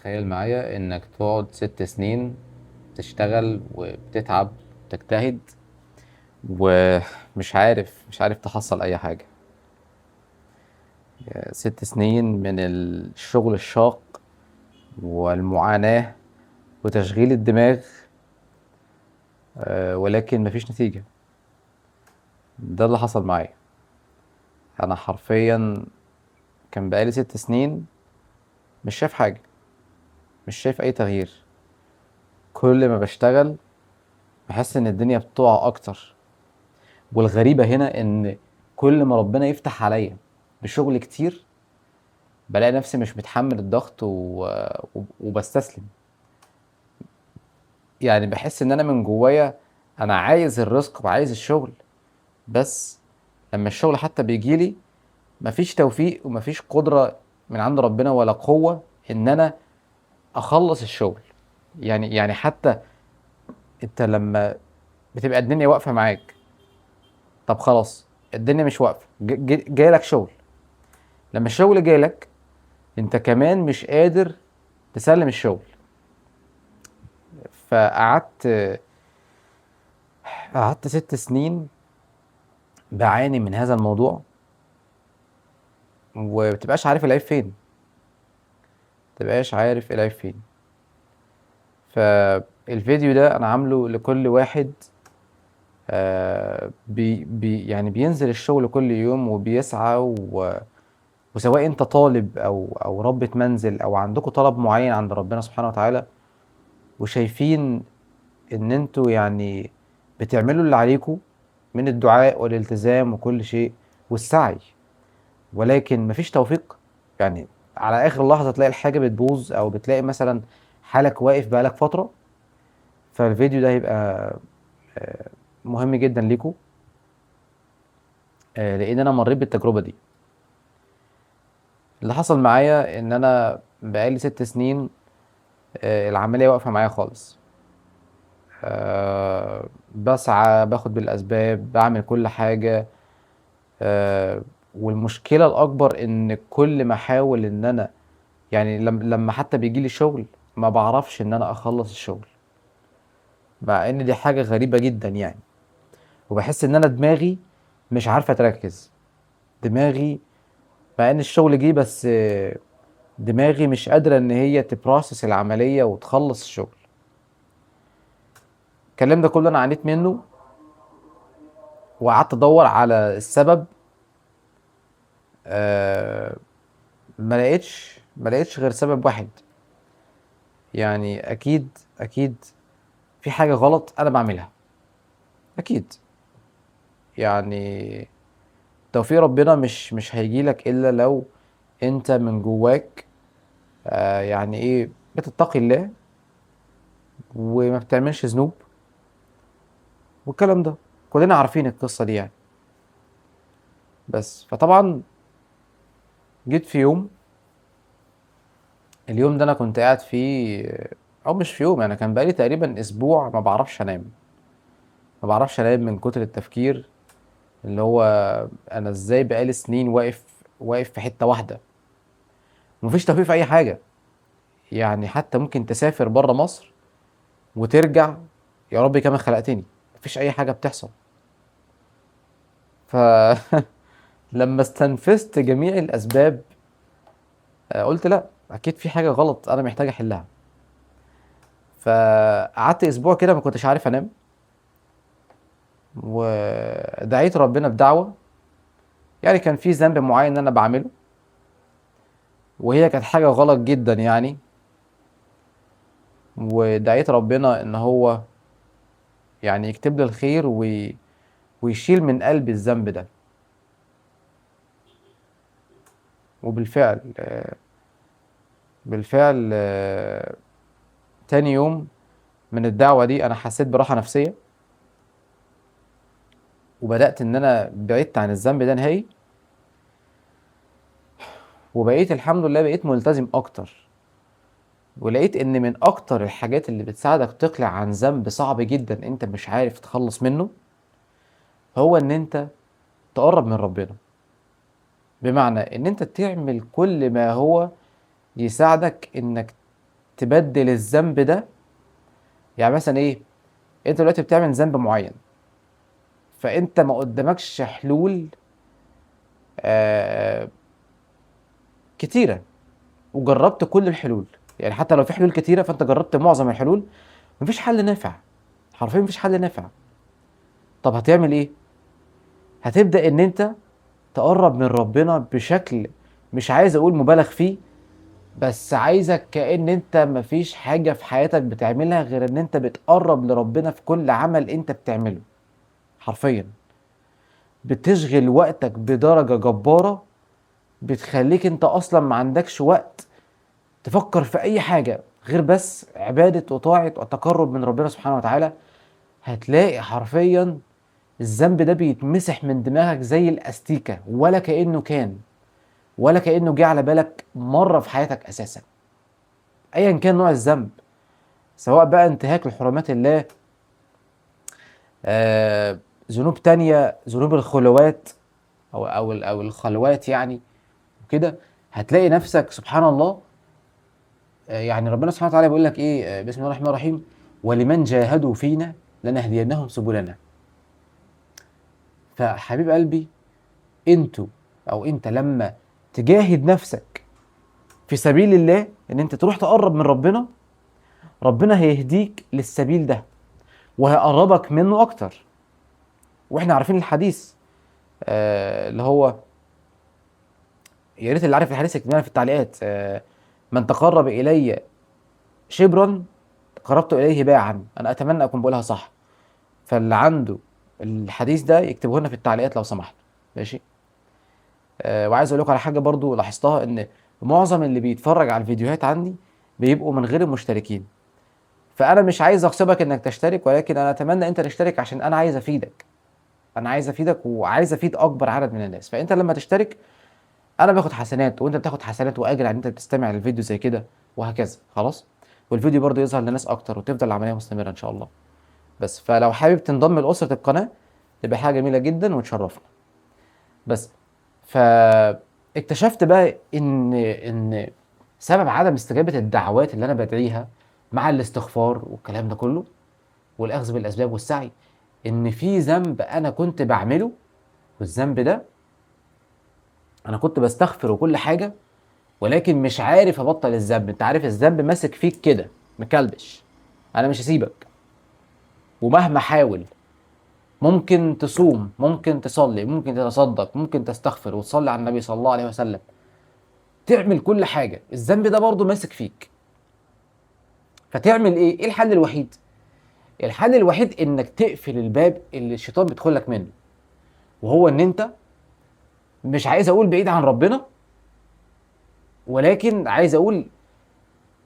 تخيل معايا انك تقعد 6 سنين تشتغل وبتتعب وتجتهد ومش عارف مش عارف تحصل اي حاجة. 6 سنين من الشغل الشاق والمعاناة وتشغيل الدماغ، ولكن مفيش نتيجة. ده اللي حصل معايا. انا حرفيا كان بقالي 6 سنين مش شايف حاجة، مش شايف اي تغيير. كل ما بشتغل بحس ان الدنيا بتقع اكتر. والغريبة هنا ان كل ما ربنا يفتح عليا بشغل كتير بلاقي نفسي مش متحمل الضغط وبستسلم. يعني بحس ان انا من جوايا انا عايز الرزق وعايز الشغل، بس لما الشغل حتى بيجيلي مفيش توفيق ومفيش قدرة من عند ربنا ولا قوة ان انا اخلص الشغل. يعني حتى انت لما بتبقى الدنيا واقفة معاك، طب خلاص الدنيا مش واقفة، جايلك شغل. لما الشغل جايلك انت كمان مش قادر تسلم الشغل. فقعدت 6 سنين بعاني من هذا الموضوع، ومتبقاش عارف العيب فين، متبقاش عارف العيب فين. فالفيديو ده انا عامله لكل واحد بي بي يعني بينزل الشغل كل يوم وبيسعى، وسواء انت طالب او ربة منزل او عندكم طلب معين عند ربنا سبحانه وتعالى، وشايفين ان انتوا يعني بتعملوا اللي عليكم من الدعاء والالتزام وكل شيء والسعي، ولكن مفيش توفيق. يعني على اخر لحظة تلاقي الحاجة بتبوظ، او بتلاقي مثلا حالك واقف بقالك فترة. فالفيديو ده هيبقى مهم جدا ليكم، لان انا مريت بالتجربة دي. اللي حصل معايا ان انا بقالي 6 سنين العملية واقفة معايا خالص. بسعى، باخد بالاسباب، بعمل كل حاجة. والمشكلة الاكبر ان كل ما احاول ان انا يعني لما حتى بيجيلي شغل ما بعرفش ان انا اخلص الشغل، مع ان دي حاجة غريبة جدا يعني. وبحس ان انا دماغي مش عارفة تركز، دماغي مع ان الشغل جه بس دماغي مش قادرة ان هي تبروسس العملية وتخلص الشغل. الكلام ده كله انا عانيت منه، وقعدت ادور على السبب. ما لقيتش غير سبب واحد. يعني اكيد في حاجة غلط انا بعملها، اكيد. يعني توفيق ربنا مش هيجيلك الا لو انت من جواك يعني ايه، بتتقي الله وما بتعملش ذنوب والكلام ده. كلنا عارفين القصة دي يعني. بس فطبعا جيت في يوم، اليوم ده انا كنت قاعد فيه، او مش في يوم، يعني كان بقالي تقريبا اسبوع ما بعرفش انام، ما بعرفش انام من كتر التفكير، اللي هو انا ازاي بقالي سنين واقف في حتة واحدة ومفيش توفيق في اي حاجة. يعني حتى ممكن تسافر برا مصر وترجع يا ربي كما خلقتني، مفيش اي حاجة بتحصل. ف لما استنفذت جميع الاسباب، قلت لا، اكيد في حاجة غلط انا محتاج احلها. فقعدت اسبوع كده ما كنتش عارف انام، ودعيت ربنا بدعوة. يعني كان في ذنب معين انا بعمله، وهي كانت حاجة غلط جدا يعني، ودعيت ربنا ان هو يعني يكتب لي الخير ويشيل من قلبي الذنب ده. وبالفعل بالفعل تاني يوم من الدعوة دي انا حسيت براحة نفسية، وبدأت ان انا بعدت عن الذنب ده نهائي، وبقيت الحمد لله بقيت ملتزم اكتر. ولقيت ان من اكتر الحاجات اللي بتساعدك تقلع عن ذنب صعب جدا انت مش عارف تخلص منه، هو ان انت تقرب من ربنا. بمعنى ان انت تعمل كل ما هو يساعدك انك تبدل الذنب ده. يعني مثلا ايه، انت دلوقتي بتعمل ذنب معين، فانت ما قدامكش حلول آه كتيرة، وجربت كل الحلول، يعني حتى لو في حلول كتيرة فانت جربت معظم الحلول، مفيش حل نافع، حرفيا مفيش حل نافع. طب هتعمل ايه؟ هتبدأ ان انت تقرب من ربنا بشكل مش عايز اقول مبالغ فيه، بس عايزك كأن انت مفيش حاجة في حياتك بتعملها غير ان انت بتقرب لربنا في كل عمل انت بتعمله. حرفيا بتشغل وقتك بدرجة جبارة، بتخليك انت اصلا ما عندكش وقت تفكر في اي حاجة غير بس عبادة وطاعة والتقرب من ربنا سبحانه وتعالى. هتلاقي حرفيا الذنب ده بيتمسح من دماغك زي الاستيكة، ولا كأنه كان، ولا كأنه جه على بالك مرة في حياتك أساسا، أيا كان نوع الذنب، سواء بقى انتهاك لحرمات الله، ذنوب تانية، ذنوب الخلوات أو الخلوات يعني وكده. هتلاقي نفسك سبحان الله، يعني ربنا سبحانه وتعالى بيقول لك إيه؟ بسم الله الرحمن الرحيم، ولمن جاهدوا فينا لنهدينهم سبلنا. فحبيب قلبي، انتوا أو انت لما تجاهد نفسك في سبيل الله ان انت تروح تقرب من ربنا، ربنا هيهديك للسبيل ده وهيقربك منه اكتر. واحنا عارفين الحديث اللي هو، يا ريت اللي عارف الحديث يكتب لنا في التعليقات، من تقرب الي شبرا تقربت اليه باعا. انا اتمنى اكون بقولها صح، فاللي عنده الحديث ده يكتبه لنا في التعليقات لو سمحت، ماشي. وعايز اقول لكم على حاجة برضو لاحظتها، ان معظم اللي بيتفرج على الفيديوهات عندي بيبقوا من غير المشتركين، فانا مش عايز اغصبك انك تشترك، ولكن انا اتمنى انت تشترك عشان انا عايز افيدك، انا عايز افيدك وعايز افيد اكبر عدد من الناس. فانت لما تشترك انا باخد حسنات وانت بتاخد حسنات واجر على ان انت بتستمع للفيديو زي كده وهكذا، خلاص. والفيديو برضو يظهر لناس اكتر وتفضل العملية مستمرة ان شاء الله. بس فلو حابب تنضم لاسرة القناة تبقى حاجة جميلة جدا وتشرفنا. بس فاكتشفت بقى ان سبب عدم استجابة الدعوات اللي انا بدعيها مع الاستغفار والكلام ده كله والاخذ بالاسباب والسعي، ان في ذنب انا كنت بعمله، والذنب ده انا كنت بستغفر وكل حاجة، ولكن مش عارف ابطل الذنب. انت عارف الذنب ماسك فيك كده مكلبش، انا مش هسيبك ومهما حاول. ممكن تصوم، ممكن تصلي، ممكن تتصدق، ممكن تستغفر وتصلي على النبي صلى الله عليه وسلم، تعمل كل حاجة، الذنب ده برضو ماسك فيك. فتعمل ايه؟ ايه الحل الوحيد؟ الحل الوحيد انك تقفل الباب اللي الشيطان بيدخل لك منه، وهو ان انت مش عايز اقول بعيد عن ربنا، ولكن عايز اقول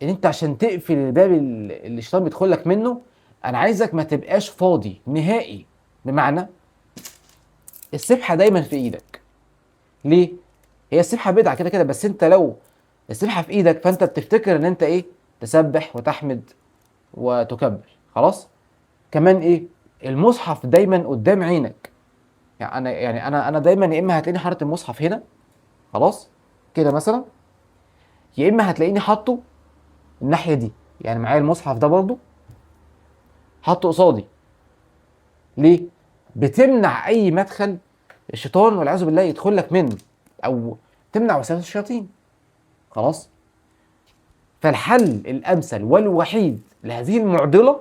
ان انت عشان تقفل الباب اللي الشيطان بيدخل لك منه، انا عايزك ما تبقاش فاضي نهائي. بمعنى السبحة دايما في ايدك. ليه؟ هي السبحة بدعة كده كده، بس انت لو السبحة في ايدك فانت بتفتكر ان انت ايه؟ تسبح وتحمد وتكبر، خلاص. كمان ايه؟ المصحف دايما قدام عينك. يعني انا، يعني انا دايما يا اما هتلاقيني حاطط المصحف هنا خلاص كده مثلا، يا اما هتلاقيني حاطه الناحية دي، يعني معايا المصحف ده برضو حاطه قصادي. ليه؟ بتمنع اي مدخل الشيطان والعياذ بالله يدخل لك منه، او تمنع وساوس الشياطين، خلاص. فالحل الامثل والوحيد لهذه المعضلة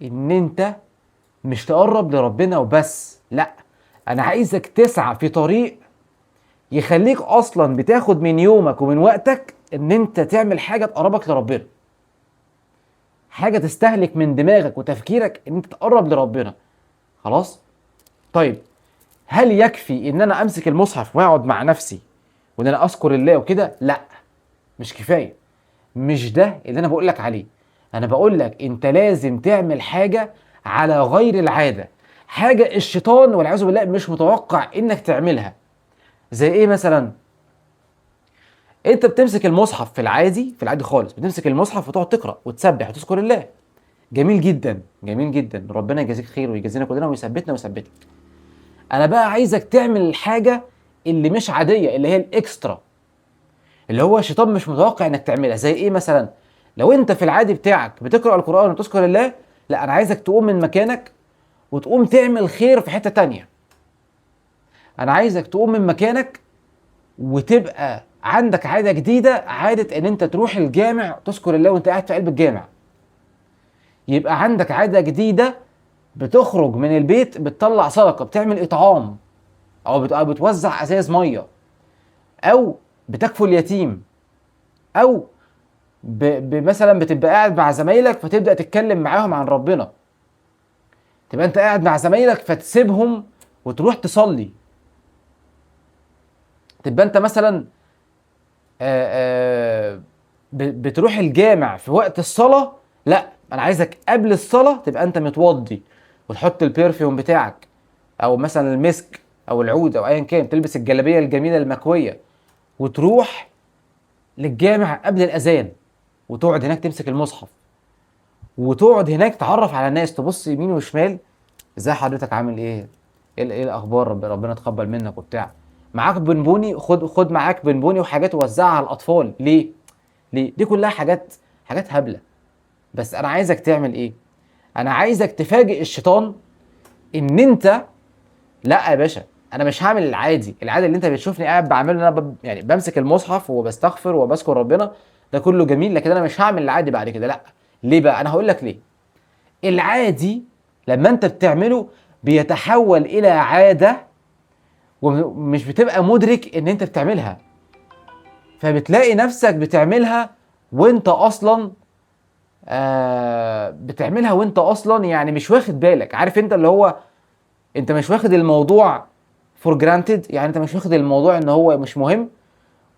ان انت مش تقرب لربنا وبس، لا، انا عايزك تسعى في طريق يخليك اصلا بتاخد من يومك ومن وقتك ان انت تعمل حاجة تقربك لربنا، حاجة تستهلك من دماغك وتفكيرك ان انت تقرب لربنا، خلاص. طيب هل يكفي ان انا امسك المصحف واقعد مع نفسي وان انا اذكر الله وكده؟ لا، مش كفاية. مش ده اللي انا بقول لك عليه. انا بقول لك انت لازم تعمل حاجة على غير العادة، حاجة الشيطان والعياذ بالله مش متوقع انك تعملها. زي ايه مثلا؟ انت بتمسك المصحف في العادي، في العادي خالص بتمسك المصحف وتقعد تقرا وتسبح وتذكر الله، جميل جدا جميل جدا، ربنا يجازيك خير ويجازينا كلنا ويثبتنا ويثبتك. انا بقى عايزك تعمل الحاجة اللي مش عادية، اللي هي الاكسترا، اللي هو الشيطان مش متوقع انك تعملها. زي ايه مثلا؟ لو انت في العادي بتاعك بتقرأ القرآن وتذكر الله، لا انا عايزك تقوم من مكانك وتقوم تعمل خير في حتة تانية. انا عايزك تقوم من مكانك وتبقى عندك عادة جديدة، عادة ان انت تروح الجامع تذكر الله وانت قاعد في قلب الجامع. يبقى عندك عادة جديدة، بتخرج من البيت بتطلع صدقة، بتعمل اطعام، او بتوزع ازايز مية، او بتكفل يتيم، او مثلا بتبقى قاعد مع زمايلك فتبدأ تتكلم معاهم عن ربنا. تبقى انت قاعد مع زمايلك فتسيبهم وتروح تصلي. تبقى انت مثلا بتروح الجامع في وقت الصلاة، لا انا عايزك قبل الصلاة تبقى انت متوضي وتحط البرفيوم بتاعك، او مثلا المسك او العود او ايا كان، تلبس الجلابية الجميلة المكوية وتروح للجامع قبل الاذان، وتقعد هناك تمسك المصحف، وتقعد هناك تعرف على الناس، تبص يمين وشمال، ازاي حضرتك، عامل ايه، ايه الاخبار، ربنا يتقبل منك وبتاع. معاك بونبوني، خد معاك بونبوني وحاجات ووزعها على الاطفال. ليه؟ ليه؟ دي كلها حاجات هبلة. بس انا عايزك تعمل ايه؟ انا عايزك تفاجئ الشيطان ان انت، لا يا باشا انا مش هعمل العادي، العادي اللي انت بتشوفني قاعد بعمله، ان انا بمسك المصحف وبستغفر وبذكر ربنا، ده كله جميل، لكن انا مش هعمل العادي بعد كده. لا، ليه بقى؟ انا هقول لك ليه. العادي لما انت بتعمله بيتحول الى عادة ومش بتبقى مدرك ان انت بتعملها، فبتلاقي نفسك بتعملها وانت اصلا، بتعملها وانت اصلا يعني مش واخد بالك. عارف انت اللي هو انت مش واخد الموضوع for granted، يعني انت مش واخد الموضوع ان هو مش مهم،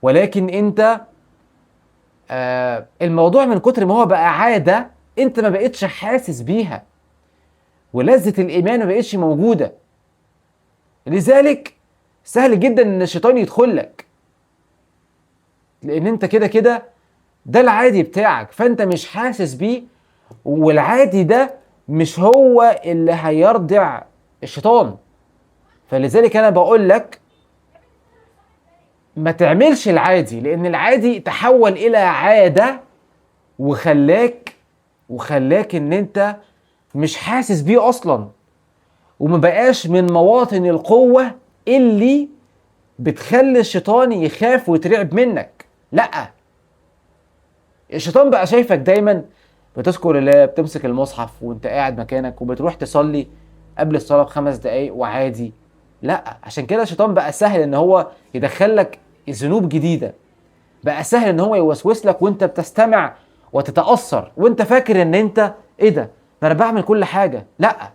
ولكن انت، الموضوع من كتر ما هو بقى عادة انت ما بقتش حاسس بيها، ولذة الايمان ما بقتش موجودة. لذلك سهل جدا ان الشيطان يدخل لك، لان انت كده كده ده العادي بتاعك، فانت مش حاسس بيه، والعادي ده مش هو اللي هيرضع الشيطان. فلذلك انا بقول لك ما تعملش العادي، لان العادي تحول الى عادة وخلاك ان انت مش حاسس بيه اصلا، وما بقاش من مواطن القوة اللي بتخلي الشيطان يخاف ويترعب منك. لا، الشيطان بقى شايفك دايما بتذكر الله، بتمسك المصحف وانت قاعد مكانك، وبتروح تصلي قبل الصلاة بخمس دقايق وعادي. لا، عشان كده الشيطان بقى سهل ان هو يدخلك ذنوب جديدة، بقى سهل ان هو يوسوس لك وانت بتستمع وتتأثر، وانت فاكر ان انت ايه ده، ما انا بعمل كل حاجة. لا،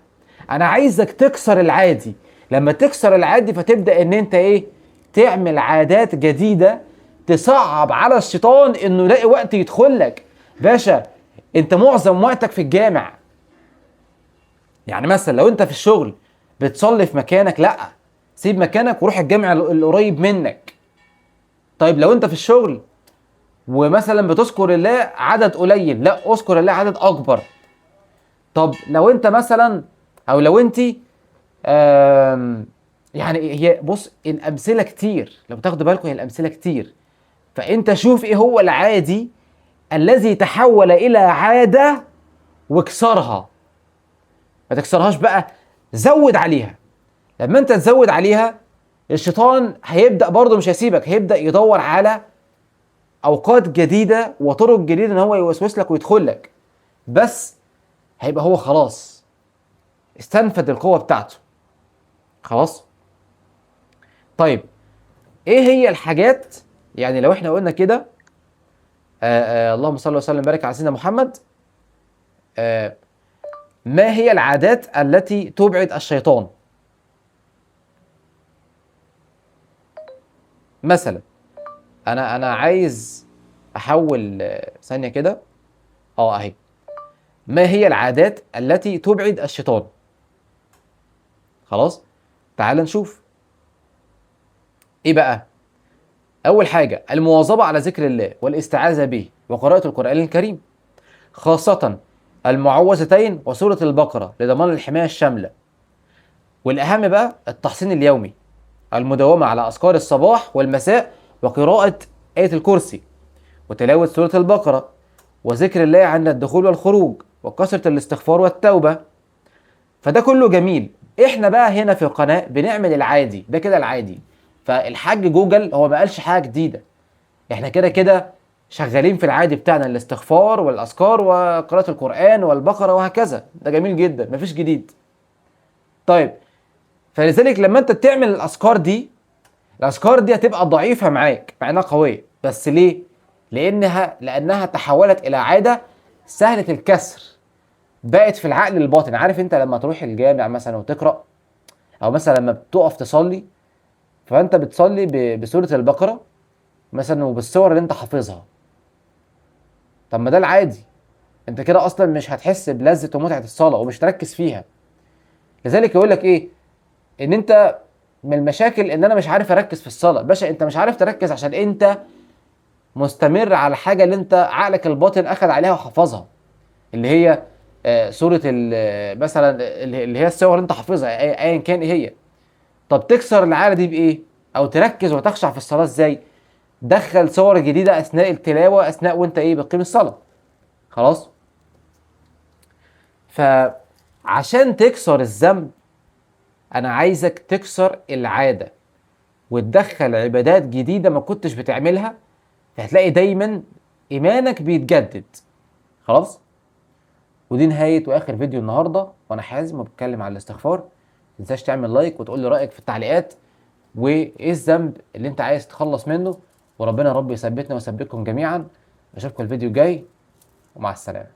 انا عايزك تكسر العادي. لما تكسر العادي فتبدأ ان انت ايه، تعمل عادات جديدة تصعب على الشيطان انه يلاقي وقت يدخل لك. باشا انت معظم وقتك في الجامع، يعني مثلا لو انت في الشغل بتصلي في مكانك، لا سيب مكانك وروح الجامع القريب منك. طيب لو انت في الشغل ومثلا بتذكر الله عدد قليل، لا اذكر الله عدد اكبر. طب لو انت مثلا، او لو انت، يعني هي بص الامثلة كتير، لو تاخدوا بالكم هي الامثلة كتير. فانت شوف ايه هو العادي الذي تحول الى عادة واكسرها. ما تكسرهاش بقى، زود عليها. لما انت تزود عليها الشيطان هيبدأ برضه مش هيسيبك، هيبدأ يدور على اوقات جديدة وطرق جديدة ان هو يوسوس لك ويدخل لك، بس هيبقى هو خلاص استنفد القوة بتاعته خلاص. طيب ايه هي الحاجات، يعني لو احنا قلنا كده، اللهم صل وسلم وبارك على سيدنا محمد، ما هي العادات التي تبعد الشيطان؟ مثلا انا عايز احول، ثانية كده، اهي، ما هي العادات التي تبعد الشيطان؟ خلاص تعال نشوف ايه بقى. اول حاجة المواظبة على ذكر الله والاستعاذة به وقراءة القرآن الكريم، خاصة المعوذتين وسورة البقرة لضمان الحماية الشاملة. والأهم بقى التحصين اليومي، المداومة على أذكار الصباح والمساء وقراءة آية الكرسي وتلاوة سورة البقرة وذكر الله عند الدخول والخروج، وكثرة الاستغفار والتوبة. فده كله جميل. احنا بقى هنا في القناة بنعمل العادي ده كده العادي. فالحاج جوجل هو ما قالش حاجة جديدة، احنا كده كده شغالين في العادي بتاعنا، الاستغفار والأذكار وقراءة القرآن والبقرة وهكذا. ده جميل جدا، مفيش جديد. طيب فلذلك لما انت تعمل الأذكار دي، الأذكار دي هتبقى ضعيفة معاك مع انها قوية، بس ليه؟ لأنها تحولت إلى عادة سهلة الكسر، بقت في العقل الباطن. عارف انت لما تروح الجامع مثلا وتقرأ، أو مثلا لما بتقف تصلي، فأنت بتصلي بسورة البقرة مثلا وبالصور اللي انت حافظها. طب ما ده العادي، انت كده اصلا مش هتحس بلذة ومتعة الصلاة ومش تركز فيها. لذلك يقول لك ايه؟ ان انت من المشاكل ان انا مش عارف اركز في الصلاة. باشا انت مش عارف تركز عشان انت مستمر على حاجة اللي انت عقلك الباطن اخذ عليها وحفظها، اللي هي سورة مثلا اللي هي الصور اللي انت حافظها ايا كان ايه هي. طب تكسر العادة دي بايه؟ او تركز وتخشع في الصلاة ازاي؟ دخل صور جديدة اثناء التلاوة، اثناء وانت ايه بتقيم الصلاة. خلاص؟ فعشان تكسر الذنب انا عايزك تكسر العادة وتدخل عبادات جديدة ما كنتش بتعملها، فهتلاقي دايما ايمانك بيتجدد. خلاص؟ ودي نهاية واخر فيديو النهاردة، وانا حازم وبتكلم على الاستغفار. ما تنساش تعمل لايك وتقول لي رأيك في التعليقات، وايه الذنب اللي انت عايز تخلص منه. وربنا يا رب يثبتنا ويثبتكم جميعا. اشوفكم الفيديو الجاي، ومع السلامة.